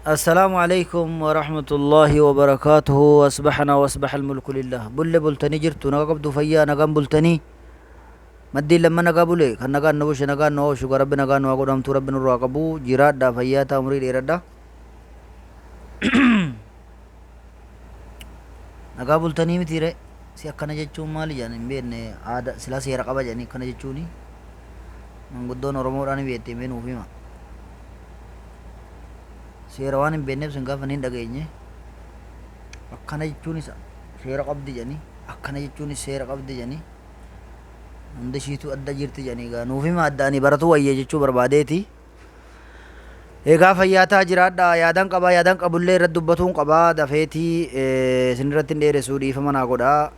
Assalaamu alaikum warahmatullaahi wabarakaatuhu. Asbaxnaa wasbaxa almulku lillah. Bulle, bultanii jirtu? Naga qabdu? Fayyaa nagaan bultanii? Maddiin lamma nagaa bule. Kan nagaan nu bushe, nagaan nu ooshu, Rabbi nagaan nu haa godhu, hamtuu Rabbi nurraa qabu. Jiraadha, fayyaa ta'a, umurii dheeradha. Nagaa bultanii miti ree? Si akkana jechuun maali jedhan hin beekne. Aada silaa seera qaba jedhanii akkana jechuuni. Manguddoon Oromoodhaan ni beekte, mee nuuf hima. Seera waan hin beekneef sin gaafa hin dhageenye. Akkana jechuunis seera qabdi jedhanii, akkana jechuunis seera qabdi jedhanii, hundi ishiitu adda jirti jedhanii. Egaa nuuf hima, adda ani baratu wayya jechuu barbaadeeti. Egaa fayyaa ta'a, jiraadha. Yaadan qabaa, yaadan qabullee irratti dubbatuun qabaa. Dafeetii isin irratti hin dheeressu, dhiifama naa godhaa.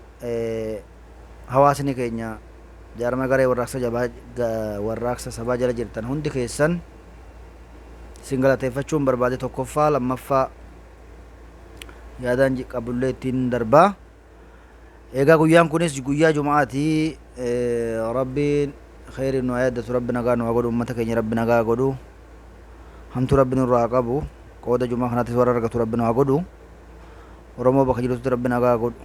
Hawaasni keenya jaarma garee warraaqsa jabaa, warraaqsa sabaa jala jirtan hundi keessan isin galateeffachuun barbaade tokkoffaa. Lammaffaa, yaadaan qabullee ittiin darbaa. Egaa guyyaan kunis guyyaa Jum'aati. Rabbiin kheyriin nu haa yaaddatu, Rabbi nagaa nu haa godhu, ummata keenya Rabbi nagaa haa godhu. Hamtuu Rabbi nurraa haa qabu. Qooda Jum'aa kanattis warra argatu Rabbi nu haa godhu. Oromoo bakka jirutti Rabbi nagaa haa godhu.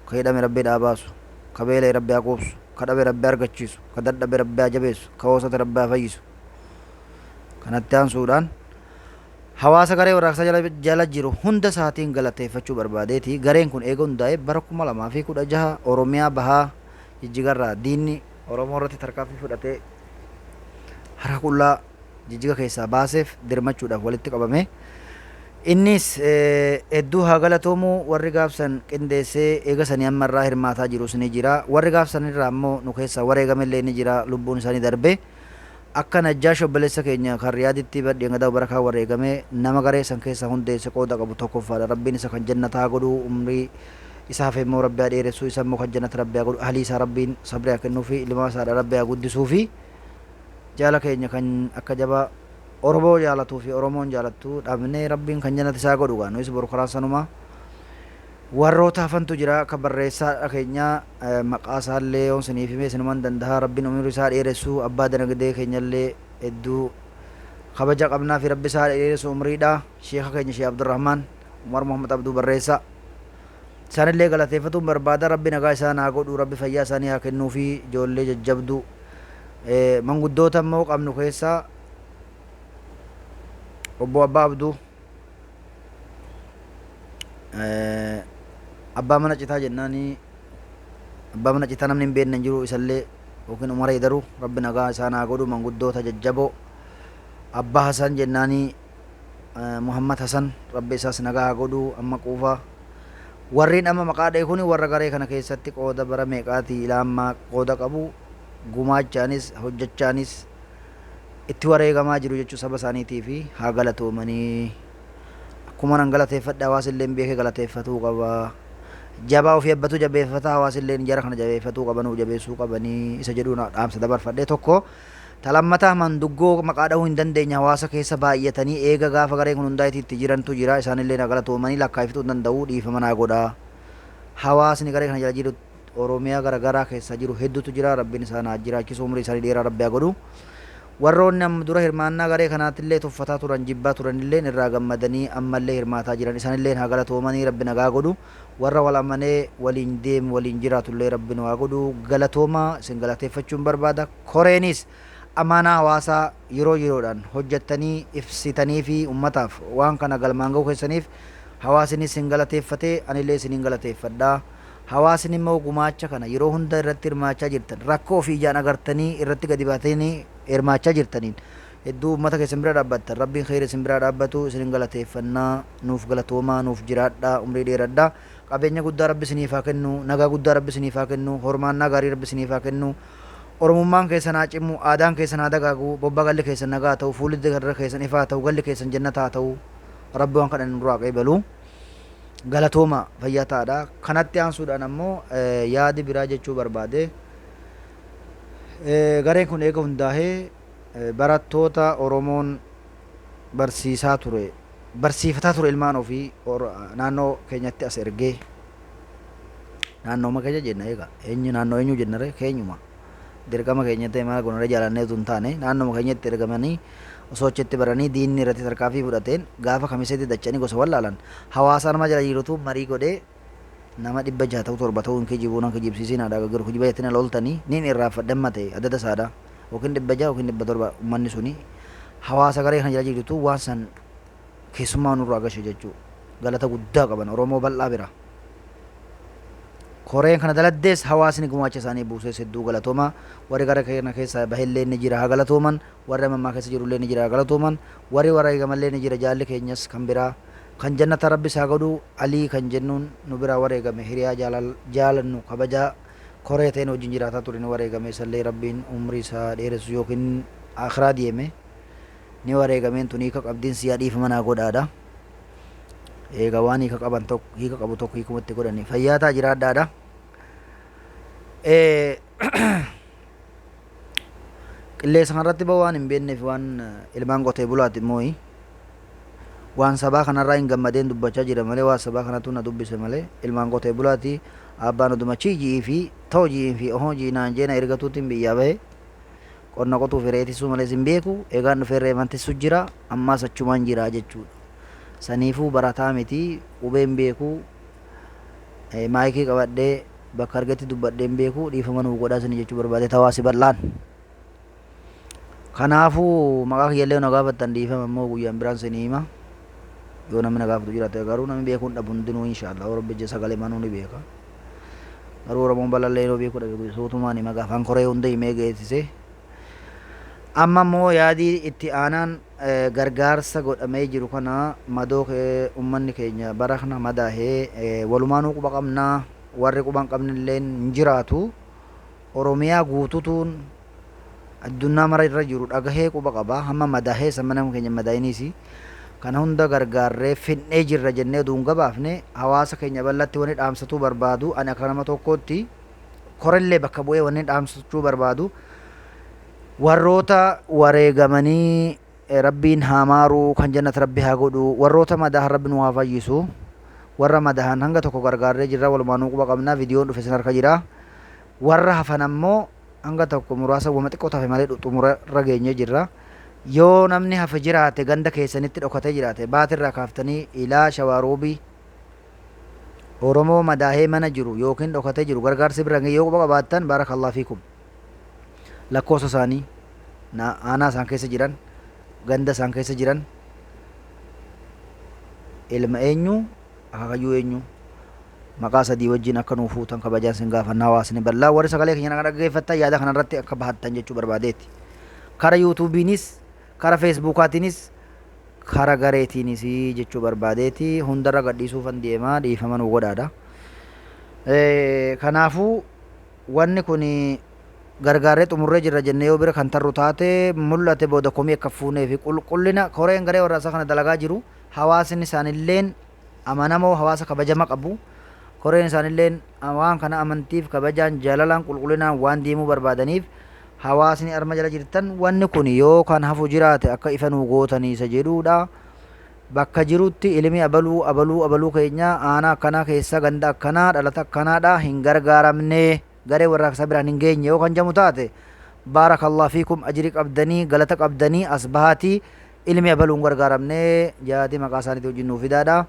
Ka hidhame Rabbi hidhaa baasu. Ka beela'e Rabbi haa quubsu. Ka dhabe Rabbi haa argachiisu. Ka dadhabe Rabbi haa jabeessu. Ka hoosate Rabbi haa fayyisu. Kanatti aansuudhaan hawaasa garee warraaqsaa jala jiru hunda isaatiin galateeffachuu barbaadeeti. Gareen kun eega hundaa'ee bara 2016 Oromiyaa Bahaa Jijjigarraa diinni Oromoo irratti tarkaanfii fudhatee harka qullaa Jijjiga keessaa baaseef dirmachuudhaaf walitti qabame. Innis hedduu haa galatoomu. Warri gaafsan qindeessee eega sanii amma irraa hirmaataa jirus ni jira. Warri gaafsan irraa immoo nu keessaa wareegamellee ni jira, lubbuun isaanii darbe. Akka Najjaash obboleessa keenya kan Riyaaditti bar dheengadaa barakaa wareegame, nama garee san keessaa hundeesse qooda qabu tokkoffaadha. Rabbiin isa kan jannataa haa godhu, umrii isa hafe immoo Rabbi haa dheeressu, isa immoo kan jannata Rabbi haa godhu, ahlii isaa Rabbiin sabrii haa kennuufi, ilmaan isaadha Rabbi haa guddisuufi. Jaala keenya kan akka jabaa Oromoo jaalatuu fi Oromoon jaalattu dhabnee, Rabbiin kan jannata isaa godhu. Gaa nuyis boru karaan sanumaa. Warroota hafantu jira, akka barreessaa keenya, maqaa isaallee yoon siniif hime sinuman dandaha. Rabbiin umrii isaa dheeressu. Abbaa dinagdee keenyallee hedduu kabaja qabnaa fi Rabbi isaa dheeressu umriidha. Sheeka keenya Sheekh Abdurrahmaan Umar Muhammad Abduu barreessaa. Isaanillee galateeffatuun barbaada. Rabbi nagaa isaan haa godhu, Rabbi fayyaa isaanii haa kennuu fi ijoollee jajjabduu. Manguddoota immoo qabnu keessaa Obbo Abbaa Abduu, abbaa mana citaa jennaani, abbaa mana citaa namni hin beekne hin jiru, isallee yookiin Umar Heedaruu, Rabbi nagaa isaan haa godhu. Manguddoota jajjaboo Abbaa Hasan jennaani, Muhammad Hasan, Rabbi isaas nagaa haa godhu. Amma quufaa warreen amma maqaa dha'e kuni warra garee kana keessatti qooda bara meeqaatii ilaa ammaa qooda qabu, gumaachaanis hojjechaanis itti wareegamaa jiru jechuu saba isaaniitii fi haa galatoomanii. Akkuma nan galateeffadhe hawaasilleen beekee galateeffatuu qaba. Jabaa ofii abbatu jabeeffata, hawaasilleen jara kana jabeeffatuu qaba, nuuf jabeessuu qabanii isa jedhuun dhaamsa dabarfadhe tokko. Ta lammataa, manduggoo maqaa dhahuu hin dandeenye hawaasa keessa baay'atanii eega gaafa gareen kun hundaa'etii itti jirantu jira. Isaanillee na galatoomanii lakkaa'ee fixuu hin danda'u, dhiifama naa godhaa. Hawaasni garee kana jala jiru Oromiyaa garagaraa keessa jiru hedduutu jira. Rabbiin isaan haa jiraachisu, umrii isaanii dheeraa Rabbi haa godhu. Warroonni amma dura hirmaannaa garee kanaatillee tuffataa turan, jibbaa turanilleen irraa gammadanii ammallee hirmaataa jiran, isaanilleen haa galatoomanii, Rabbi nagaa godhu. Warra wal amanee waliin deemu, waliin jiraatullee Rabbi nu haa godhu. Galatoomaa, isin galateeffachuun barbaada. Koreenis amaanaa hawaasaa yeroo yeroodhaan hojjattanii ibsitanii fi ummataaf waan kana galmaan gahuu keessaniif hawaasinis isin galateeffate, anillee isiniin galateeffadha. Hawaasni immoo gumaacha kana yeroo hunda irratti hirmaachaa jirtan, rakkoo ofii ijaan agartanii irratti gadi baatanii hirmaachaa jirtaniin hedduu ummata keessan bira dhaabbattan. Rabbiin kheyri isin biraa dhaabbatu, isinin galateeffannaa. Nuuf galatoomaa, nuuf jiraadhaa, umrii dheeradhaa. Qabeenya guddaa Rabbi isiniif haa kennu, nagaa guddaa Rabbi isiniif haa kennu, hormaannaa gaarii Rabbi isiniif haa kennu. Oromummaan keessan haa cimu, aadaan keessan haa dagaagu, bobbaa galli keessan nagaa haa ta'u, fuulli keessan ifaa haa ta'u, galli keessan jannata haa ta'u. Rabbi waan kadhanne nurraa haa qeebalu. Galatooma, fayyaa ta'aadha. Kanatti aansuudhaan ammoo yaadi biraa jechuu barbaade, gareen kun eega hundaahee barattoota Oromoon barsiisaa ture, barsiifataa ture, ilmaan ofii naannoo keenyatti as ergee, naannooma keenya jenna, eega eenyu naannoo eenyu jennare, keenyuma dirqama keenya ta'e, maal goonare, jaalannee utuu hin taane naannooma keenyatti ergamanii Osoo achitti baranii diinni irratti tarkaanfii fudhateen gaafa Kamiseetti dacha'anii gosa wallaalan. Hawaasa arma jala jirutu marii godhee nama 600 ta'u 7 ta'u hin kijibuu nan kijibsiisiin haadha gaggaru kijiba jettanii na loltanii niin irraanfadhe amma ta'e adada saadha yookiin 600 yookiin 700 ummanni suni hawaasa garee kana jala jirtutu waan san keessummaa nurraa gashe jechuu galata guddaa qaban Oromoo bal'aa bira. Koreen kana daladdees hawaasni gumaacha isaanii buusees hedduu galatoomaa. Warri gara keenya keessaa bahellee ni jira haa galatooman. Warri amma ammaa keessa jirullee ni jira haa galatooman. Warri wareegamallee ni jira jaalli keenyas kan biraa kan jannata rabbi isaa godhu Alii kan jennuun nu biraa wareegame hiriyaa jaalal jaalannu kabajaa koree ta'een wajjin jiraataa ture ni wareegame isallee rabbiin umrii isaa dheeressu yookiin akhiraa deeme ni wareegameen tun hiika qabdiin siyaa dhiifama naa godhaadha. Eega waan hiika qaban tokko hiika qabu tokko hiikuma itti godhanii fayyaa taa jiraadhaadha. Qilleensa kanarratti ba'uu waan hin beekneef waan ilmaan qotee bulaati immoo waan sabaa kanarraa hin gammadeen dubbachaa jira malee waan sabaa kanatu na dubbise malee ilmaan qotee bulaati abbaan oduma chii ji'ii fi too ji'ii fi ohoo ji'ii naan jeena ergatuutiin biyyaa bahe. Qonna qotuu fi re'ee tissuu malees hin beeku. Eegaan dhufee re'eeman tissu jira. Ammaas achumaan jira jechuudha. Saniifuu barataa miti. Qubee hin beeku. Maayikii qabadhee bakka argetti dubbadhee hin beeku. Dhiifama nuu godhaa isin jechuu barbaade hawaasi bal'aan. Kanaafuu maqaa kiyyallee yoo na gaafattan dhiifama immoo guyyaan biraan isinii hima. Yoo namni na gaafatu jiraate garuu namni beekuu hin dhabu hundinuu inshaallah. Yoo Rabbi ija sagalee manuu ni beeka. Garuu Oromoon balallee yeroo beekuu dhabe suutumaan hima gaafaan koree hunda himee geessise. Amma immoo yaadii itti aanaan gargaarsa godhamee jiru kana madoo ummanni keenya bara kana madaahee walumaanuu quba qabna warri quba hin qabnilleen hin jiraatu. Oromiyaa guututuun addunnaa mara irra jiru dhagahee quba qaba. Hamma madaahees hamma nama keenya hin madaa'iniis kana hunda gargaarree finnee jirra jennee oduu hin gabaafne hawaasa keenya bal'atti wani dhaamsatuu barbaadu ani akka nama tokkootti korellee bakka bu'ee wani dhaamsachuu barbaadu warroota wareegamanii rabbiin haa maaruu kan jannata rabbi haa godhu warroota madaahan rabbi nu haa fayyisu warra madahan hanga tokko gargaarree jirra walumaanuu quba qabna viidiyoon dhufe sin harka jira warra hafan ammoo hanga tokko muraasa wama xiqqootu hafe malee xumura irra geenyee jirra. Yoo namni hafe jiraate ganda keessanitti dhokatee jiraate baatirraa kaaftanii ilaa Shawaa Roobii Oromoo madaahee mana jiru yookiin dhokatee jiru gargaarsi bira yoo quba qabaattan baarakallah fiikum. Lakkoofsa isaanii aanaa isaan keessa jiran ganda isaan keessa jiran ilma eenyu akaakayyuu eenyu maqaa sadii wajjin akka nuu fuutan kabajaan sin gaafanna hawaasni bal'aa warri sagalee keenya kana dhaggeeffattan yaada kana irratti akka bahattan jechuu barbaadeeti. Kara yuutuubiinis kara feesbuukaatiinis kara gareetiinis jechuu barbaadeeti hundarra gadhiisuufan deema dhiifama nuu godhaadha. Kanaafuu wanni kun gargaarree xumurree jirra jennee yoo bira kan tarru taate mul'ate booda komii akka fuunee fi qulqullina koreen garee warraaqsaa kana dalagaa jiru hawaasni isaanilleen amanamoo hawaasa kabajama qabu. Koreen isaanilleen waan kana amantiif kabajaan jaalalaan qulqullinaan waan deemuu barbaadaniif hawaasni arma jala jirtan wanni kun yoo kan hafu jiraate akka ifa nuu gootanii isa jedhuudha. Bakka jirutti ilmi abaluu abaluu abaluu keenya aanaa akkanaa keessa ganda akkanaa dhalata akkanaadha hin gargaaramne garee warraaqsaa biraan hin geenye yoo kan jamu taate baarakallah fiikum ajri qabdanii galata qabdanii as bahaatii Ilmi abaluu hin gargaaramne jaati maqaa isaaniitii wajjin nuu fidaadha.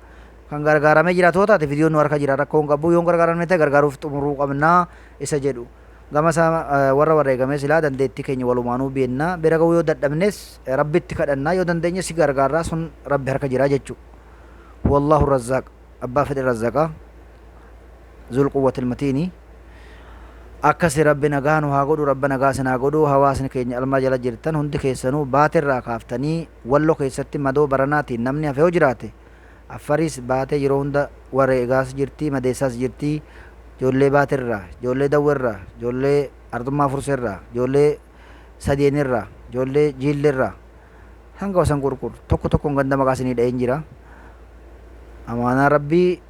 Kan gargaaramee jiraatu yoo taate viidiyoon nu harka jira rakkoo hin qabu. Yoo hin gargaaramne ta'e gargaaruuf xumuruu qabna isa jedhu. Gama isaa warra wareegamee silaa dandeettii keenya walumaanuu beenna. Bira ga'uu yoo dadhabnes Rabbitti kadhanna yoo dandeenye si gargaarra sun Rabbi harka jira jechu. Huwallahu razzaaq abbaa fedhe razzaqa. Zul quwwatil matiini. Akkasi Rabbi nagaa nu haa godhu Rabba nagaa isin haa godhu hawaasni keenya almaa jala jirtan hundi keessanuu baaterraa kaaftanii Wallo keessatti madoo baranaatiin namni hafe yoo jiraate Affariis baatee yeroo hunda wareegaas jirti madeessaas jirti ijoollee baaterraa ijoollee dawwerraa ijoollee Arxummaa Furseerraa ijoollee Sadeenirraa ijoollee Jiillerraa hanga wasan qurqur tokko tokkoon ganda maqaa isinii dha'een jira amaanaa Rabbii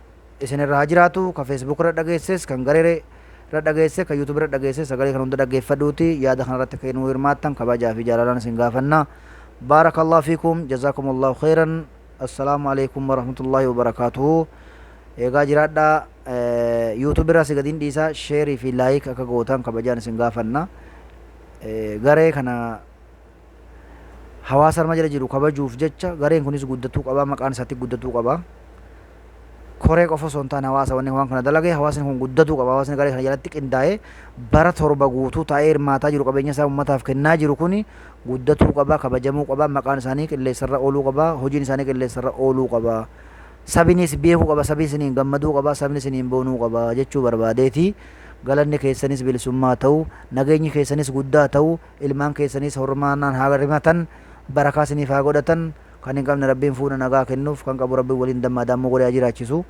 isin irra haa jiraatu ka Facebook irra dhageesses kan garee irra dhageesse kan YouTube irra dhageesse sagalee kan hunda dhaggeeffadhuuti yaada kana irratti akka nuu hirmaattan kabajaa fi jaalalaan isin gaafanna baarakallahu fiikum jazaakumullahu khairan assalaamu alaikum warahmatullahi wabarakaatuhu eegaa jiraadhaa YouTube irraa si gadiin dhiisaa sheerii fi laayik akka gootan kabajaan isin gaafanna garee kana Hawaasa arma jala jiru kabajuuf jecha gareen kunis guddatuu qaba, maqaan isaatti guddatuu qaba. Koree qofa osoo hin taane hawaasa wanni waan kana dalage hawaasni kun guddatuu qaba. Hawaasni garee kana jalatti qindaa'ee bara 7 guutuu taa'ee hirmaataa jiru, qabeenya isaa uummataaf kennaa jiru kuni guddatuu qaba, kabajamuu qaba, maqaan isaanii qilleensarra ooluu qaba, hojiin isaanii qilleensarra ooluu qaba. Sabinis beekuu qaba, sabi isiniin gammaduu qaba, sabni isiniin boonuu qaba jechuu barbaadeeti. Galanni keessanis bilisummaa ta'u, nageenyi keessanis guddaa ta'u, ilmaan keessanis hormaanaan haa rimatan, barakaa isiniif haa godhatan. Kan hin qabne Rabbiin fuudha nagaa kennuuf, kan qabu Rabbiin waliin dammaa daammoo godhee haa jiraachisu.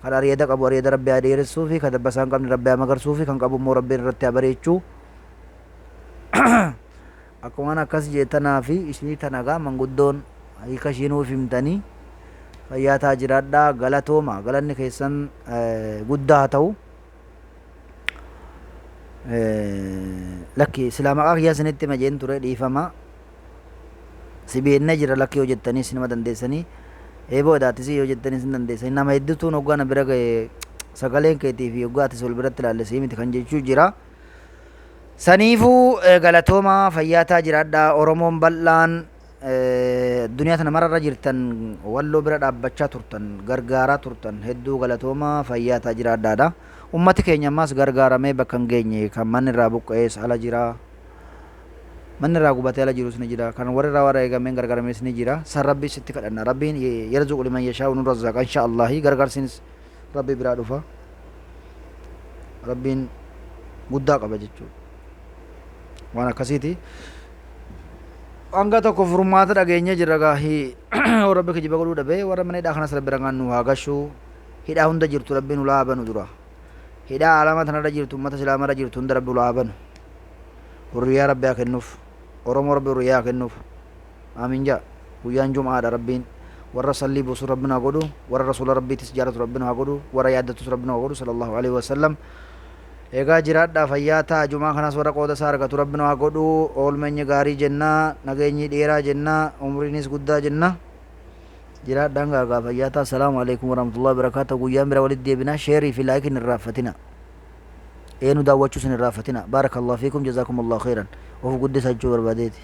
Kan ari'ada qabu ari'ada Rabbi haa dheeressuufi, kan dabbasaa hin qabne Rabbi haa magarsuufi, kan qabu immoo Rabbiin irratti haa bareechu. Akkumaan akkas jee tanaafi isii tana gaa manguddoon hiika ishii nuuf himtanii fayyaa taa jiraadhaa, galatooma, galanni keessan guddaa haa ta'u. Lakki silaa maqaa kiyyaa isinitti hima jeen ture, dhiifama. Si beennee jira lakkii yoo jettaniis nama dandeessanii, eeboo edaatisii yoo jettaniis hin dandeessanii. Nama hedduutuun hoggaa na bira ga'e sagaleen keetii fi hoggaa atis wal biratti ilaalle sii miti kan jechuu jira. Saniifuu galatoomaa, fayyaataa jiraadhaa. Oromoon bal'aan duniyaa tana mararra jirtan, Walloo bira dhaabbachaa turtan, gargaaraa turtan, hedduu galatoomaa, fayyaataa jiraadhaadha. Ummati keenya ammaas gargaaramee bakka hin geenye, kan manni irraa buqqa'ees ala jira. Manni irraa gubatee ala jirus ni jira. Kan warri irraa warra eegameen gargaarames ni jira. San Rabbii sitti kadhanna. Rabbiin yarzuqu liman yashaa'u nu razzaaqa insha Allahi. Gargaarsinis Rabbi biraa dhufa. Rabbiin guddaa qaba jechuudha. Waan akkasiiti. Hanga tokko furmaata dhageenyee jirra gaahii. Rabbi kijiba godhuu dhabee warra mana hidhaa kanas Rabbi ragaan nu haa gashu. Hidhaa hunda jirtu Rabbiin ulaa haa banu dura. Hidhaa alama tanarra jirtu, ummata islaamarra jirtu hunda Rabbi ulaa haa banu. Hurriyaa Rabbi haa kennuuf. Oromoo Rabbi hurriyaa haa kennuuf. Aamin jaa. Guyyaan Jum'aadha. Rabbiin warra sallii buusu Rabbi nu haa godhu. Warra Rasuula Rabbiitis jaalatu Rabbi nu haa godhu. Warra yaaddatus Rabbi nu haa godhu. Sallallahu alaihi wasallam. Egaa jiraadhaa, fayyaa ta'a. Jumaa kanas warra qooda isaa argatu Rabbi nu haa godhu. Oolmeenyi gaarii jenna. Nageenyi dheeraa jenna. Umriinis guddaa jenna. Jiraadhaan gaagaa, fayyaa ta'a. Assalaamu alaikum warahmatullahi wabarakatuh. Guyyaan bira walitti deebina. Sheerii fi laayikiin hin irraanfatina. Eenu daawwachuu sin irraanfatina. Baarakallahu fiikum, jazaakumullahu khairan. Of guddisa jechuu barbaadeeti.